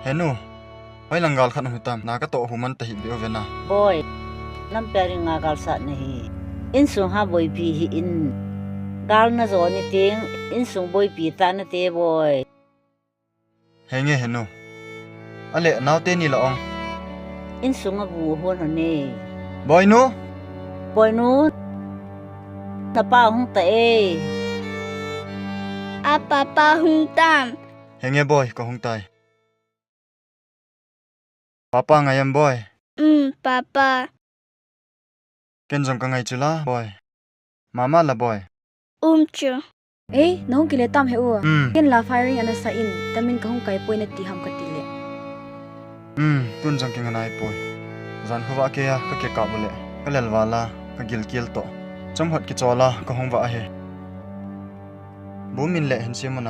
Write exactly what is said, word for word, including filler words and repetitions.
Henu, hoilang gal khat um hitam, na katoh hu man tahih beh uvin na. Boi, lampi a dinga gal sat nahi. Insung ha boipi hih in. Gal najo ni teng, insung boipi tah nate boi. Henge Henu. Ale, naote ni la ong. Insung a bu hon hon e. Boinu. Boinu. Napa hung ta e. A papa hung tam. Henge boi, kahung tai. Papa ngai em boi? Um, papa. Ken jong kangai chu la boi. Mama la boi? Um chu. Ei, nahung kile tam he u. Um. Ken la firing ana sa in, tamin kahung kai poi nati ham kati le. Um, tun jong kingai nai poi. Jan khovah keiya kakikap u le, kalel val a, kagilkel toh. Chomhot kichol a kahung vah ahi. Bu min le hin sim un.